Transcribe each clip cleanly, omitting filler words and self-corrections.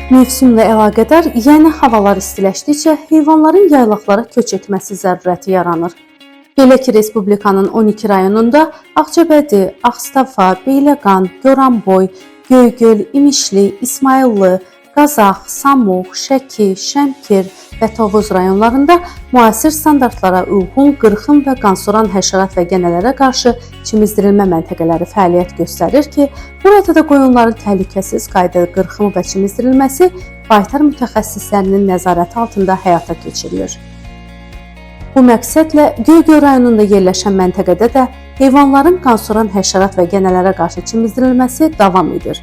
Mövsümlə əlaqədar, yəni havalar istiləşdikcə heyvanların yaylaqlara köç etməsi zərurəti yaranır. Belə ki, Respublikanın 12 rayonunda Ağcabədi, Ağstafa, Beyləqan, Goranboy, Göygöl, İmişli, İsmayıllı, Qazax, Samux, Şəki, Şəmkir və Tovuz rayonlarında müasir standartlara uyğun qırxım və qansoran həşərat və gənələrə qarşı çimizdirilmə məntəqələri fəaliyyət göstərir ki, burada da qoyunların təhlükəsiz qaydada qırxımı və çimizdirilməsi baytar mütəxəssislərinin nəzarəti altında həyata keçirilir. Bu məqsədlə Göygöl rayonunda yerləşən məntəqədə də heyvanların qansoran həşərat və gənələrə qarşı çimizdirilməsi davam edir.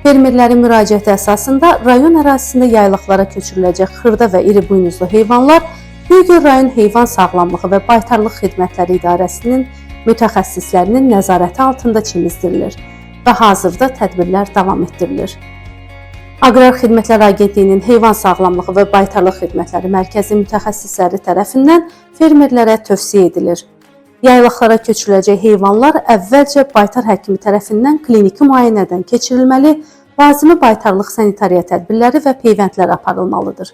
Fermerlərin müraciəti əsasında rayon ərazisində yaylaqlara köçürüləcək xırda və iri buynuzlu heyvanlar Göygöl rayon Heyvan Sağlamlığı və Baytarlıq Xidmətləri İdarəsinin mütəxəssislərinin nəzarəti altında çimizdirilir və hazırda tədbirlər davam etdirilir. Aqrar Xidmətlər Agentliyinin Heyvan Sağlamlığı və Baytarlıq Xidmətləri Mərkəzi mütəxəssisləri tərəfindən fermerlərə tövsiyə edilir. Yaylaqlara köçürüləcək heyvanlar əvvəlcə baytar həkimi tərəfindən kliniki müayinədən keçirilməli, lazımi baytarlıq sanitariya tədbirləri və peyvəndlər aparılmalıdır.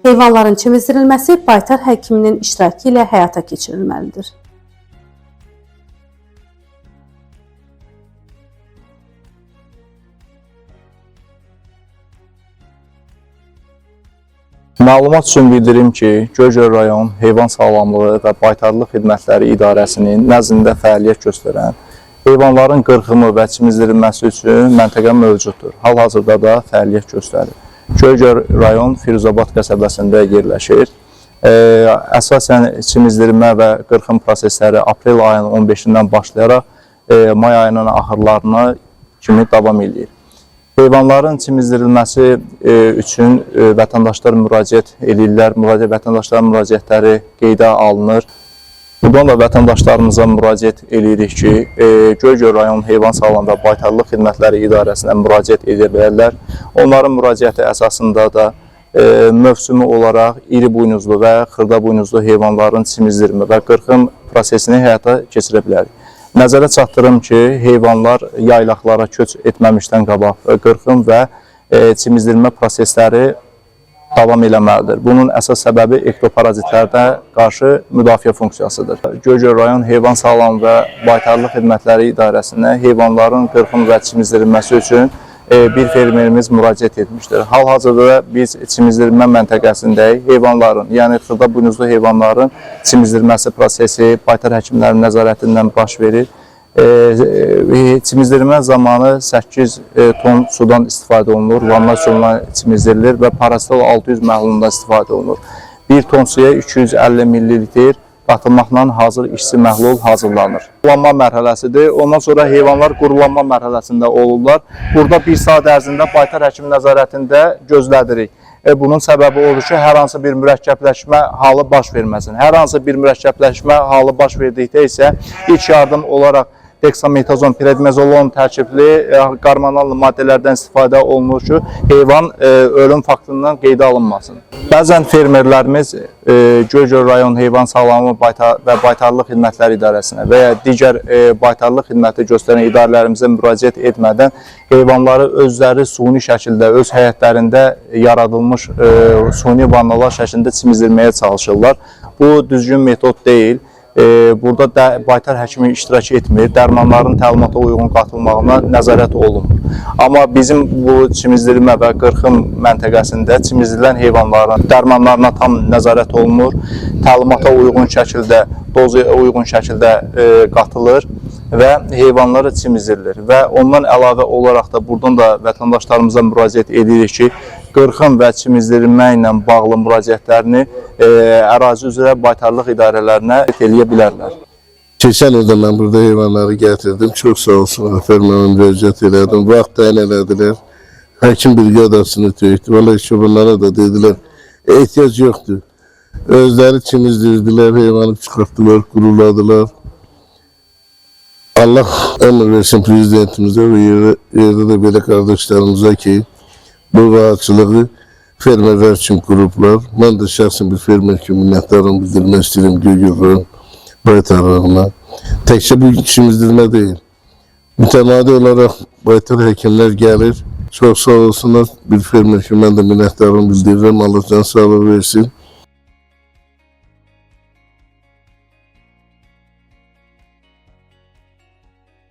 Heyvanların çimizdirilməsi baytar həkiminin iştirakı ilə həyata keçirilməlidir. Məlumat üçün bildirim ki, Göygöl rayon Heyvan Sağlamlığı və Baytarlıq Xidmətləri İdarəsinin nəzdində fəaliyyət göstərən heyvanların qırxımı və çimizdirilməsi üçün məntəqə mövcuddur. Hal-hazırda da fəaliyyət göstərir. Göygöl rayon Firuzabad qəsəbəsində yerləşir. Əsasən çimizdirmə və qırxım prosesləri aprel ayının 15-dən başlayaraq may ayının axırlarına kimi davam eləyir. Heyvanların çimizdirilməsi üçün vətəndaşlar müraciət eləyirlər. Vətəndaşların müraciətləri qeydə alınır. Buradan da vətəndaşlarımıza müraciət eləyirik ki, Göygöl rayon Heyvan Sağlamlığı və Baytarlıq Xidmətləri İdarəsinə müraciət edə bilərlər. Onların müraciəti əsasında da mövsümü olaraq iri buynuzlu və xırda buynuzlu heyvanların çimizdirmə və qırxım prosesini həyata keçirə bilərik. Nəzərə çatdırım ki, heyvanlar yaylaqlara köç etməmişdən qabaq qırxım və çimizdirmə prosesləri davam eləməlidir. Bunun əsas səbəbi ektoparazitlərdə qarşı müdafiə funksiyasıdır. Göygöl rayon Heyvan Sağlamlığı və Baytarlıq Xidmətləri İdarəsinə heyvanların qırxım və çimizdirilməsi üçün bir fermerimiz müraciət etmişdir. Hal-hazırda da biz çimizdirmə məntəqəsindəyik. Heyvanların, yəni xırda buynuzlu heyvanların çimizdirməsi prosesi baytar həkimlərinin nəzarətindən baş verir. Çimizdirmə zamanı 8 ton sudan istifadə olunur, vanna üsulundan çimizdirilir və parasitol 600 məhlulundan istifadə olunur. 1 ton suya 250 millilitr qatılmaqla hazır işçi məhlul hazırlanır. Qurulanma mərhələsidir. Ondan sonra heyvanlar qurulanma mərhələsində olurlar. Burada bir saat ərzində baytar həkim nəzarətində gözlədirik. Bunun səbəbi odur ki, hər hansı bir mürəkkəbləşmə halı baş verməsin. Hər hansı bir mürəkkəbləşmə halı baş verdikdə isə ilk yardım olaraq deksametazon, prednizolon tərkibli qarmonal maddələrdən istifadə olunur ki, heyvan ölüm faktından qeydə alınmasın. Bəzən fermerlərimiz Göygöl rayon Heyvan Sağlamlığı və Baytarlıq Xidmətləri İdarəsinə və ya digər baytarlıq xidməti göstərən idarələrimizə müraciət etmədən heyvanları özləri suni şəkildə öz həyətlərində yaradılmış suni vannalar şəklində çimizdirməyə çalışırlar. Bu düzgün metod deyil. Burada da baytar həkimi iştirak etmir, dərmanların təlimata uyğun qatılmağına nəzarət olunmur. Amma bizim bu çimizdirmə və qırxım məntəqəsində çimizdirilən heyvanların dərmanlarına tam nəzarət olunur, təlimata uyğun şəkildə, dozuya uyğun şəkildə qatılır və heyvanları çimizdirilir. Və ondan əlavə olaraq da buradan da vətəndaşlarımıza müraciət edirik ki, qırxım və çimizdirilmə ilə bağlı müraciətlərini ərazi üzrə baytarlıq idarələrinə eləyə bilərlər. Keçən il də mən burada heyvanları gətirdim. Çox sağ olsunlar, fermerə müraciət elədim. Vaxt təyin elədilər. Həkim briqadasını tökdü. Vallahi çobanlara da dedilər, ehtiyac yoxdur. Özləri çimizdirdilər, heyvanı çıxartdılar, quruladılar. Allah ömür versin prezidentimizə və yerdə də belə qardaşlarımıza ki, bu rahatçılığı fermerlər üçün qurublar. Mən də şəxsən bir fermer kimi minnətdarım bildirmək istəyirəm Göygöl baytarlığına. Təkcə bu çimizdirmə deyil. Mütəmadi olaraq baytar həkimlər gəlir, Çox sağ olsunlar. Bir fermer ki, mən də minnətdarımı bildirirəm. Allah can sağlığı versin.